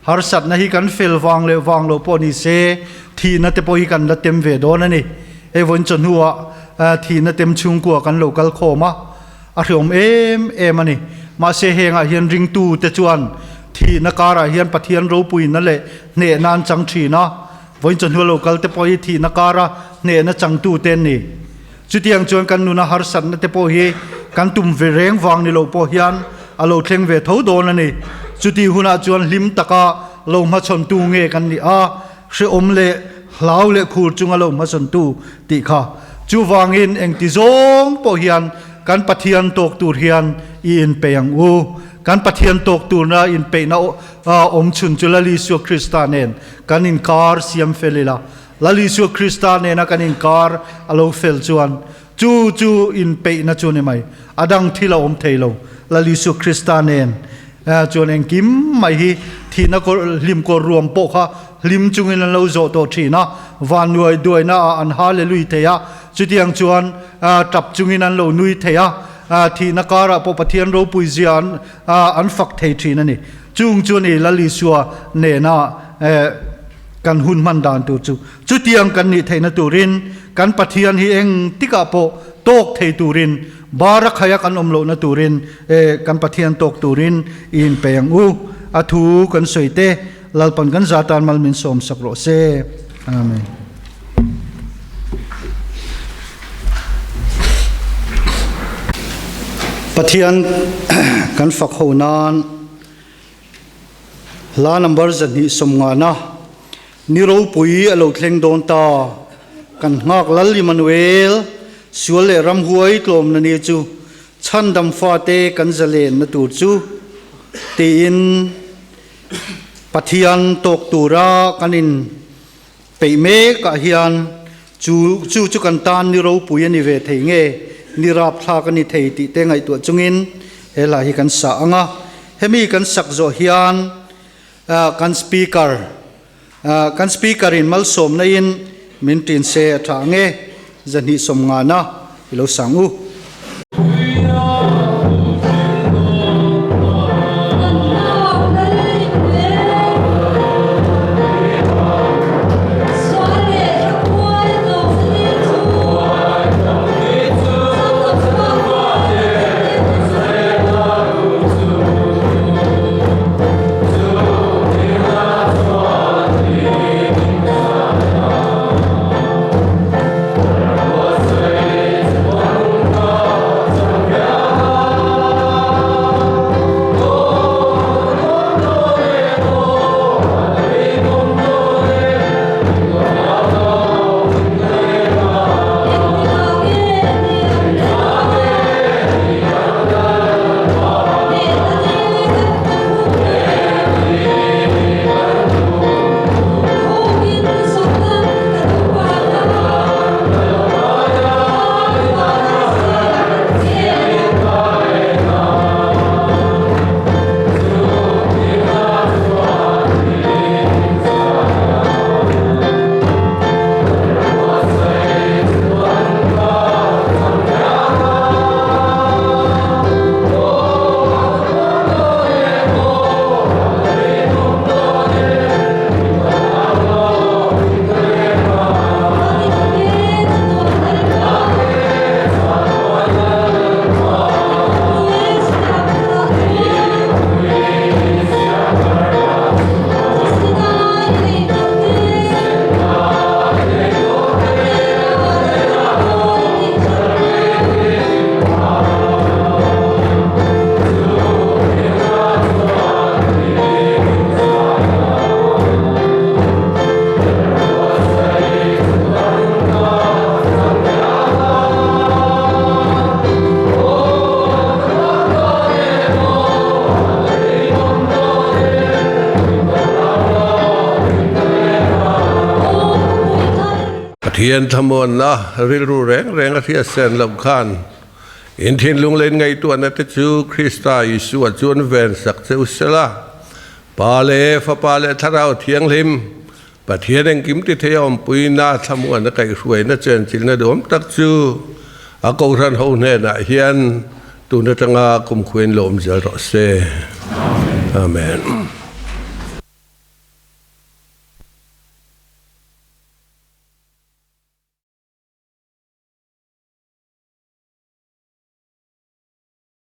S1: harsatna hi kan fel vang leh vang lo pawh ni se, thihna te pawh hi kan la tem ve dawn a ni. Hei vawiin chawhnuah thihna tem chhungkua kan lo kal khawm a, a hreawm em em a ni. Mahse hengah hian ringtu te chuan thihna karah hian Pathian ropuina leh hnehna an chang thin a, vawiin chawhnu lo kal te pawh hi thihna kara hnehna changtu te an ni. Chutiang chuan kan nuna harsatna te pawh hi kan tum ve reng vang ni lo pawh hian a lo thleng ve tho dawn a ni. Chuti hunah chuan hlim taka lo hmachhawntu nge kan nih a, hrehawm leh hlau leh khur chunga lo hmachhawntu tih kha. Chuvangin engti zawng pawh hian kan Pathian tawk tur hian i inpeih ang u. Kan Pathian tawk turna inpeihna awmchhun chu Lal Isua Krista nen kan inkar siam fel ila. Lal Isua Krista nena kan inkar a lo fel chuan chu chu inpeihna chu a ni mai. A dang thil a awm thei lo. Lal Isua Krista nen chuan engkim mai hi thihna kawr hlim kawr ruam pawh kha hlim chungin an lo zawh tawh thin a, van nuai duaina ah an hallelui thei a, chutiang chuan tap chungin an lo nui thei a, thihna karah pawh Pathian ropui zia an an fak thei thin a ni. Chung chu a ni Lal Isua nena Kan hun hman dan tur chu chutiang kan nih theihna turin kan Pathian hi eng tikah pawh tawk thei turin bar a khaia kan awm lohna turin kan Pathian tawk turin i inpe ang u. A thu kan sawi te Lalpan kan za tan mal min sawm sak rawh se. Amen. Pathian kan fak ho nan Hla number 250 Ni ropui a lo thleng dawn ta, Kan nghak Lal Immanuel, Sual leh ramhuai tlawmna ni chu, Chhandam fate kan zalenna tur chu, tiin. Pathian tawk tura kan in peih mekah hian chu chu chu kan tan ni ropui a ni ve thei nge, ni rapthlak a ni thei tih te ngaihtuah chungin he hla hi kan sa ang a. Hemi kan sak zawh hian kan Speaker kan Speaker in malsawmna in min tin se a tha ang e, zahnih sawmngana i lo sang u.
S4: Pathian thlamuanna rilru reng reng a hriat sen loh khan in thinlung leh in ngaihtuahna te chu Krista Isua chuan ven sak che u sela, Pa leh Fapa leh Thlarau Thianghlim, Pathian engkim ti thei a awmpuina thlamuan a kaihhruaina chenchilhna duhawm tak chu a Kohhran ho hnenah hian tun atanga kumkhuain lo awm zel rawh se. Amen.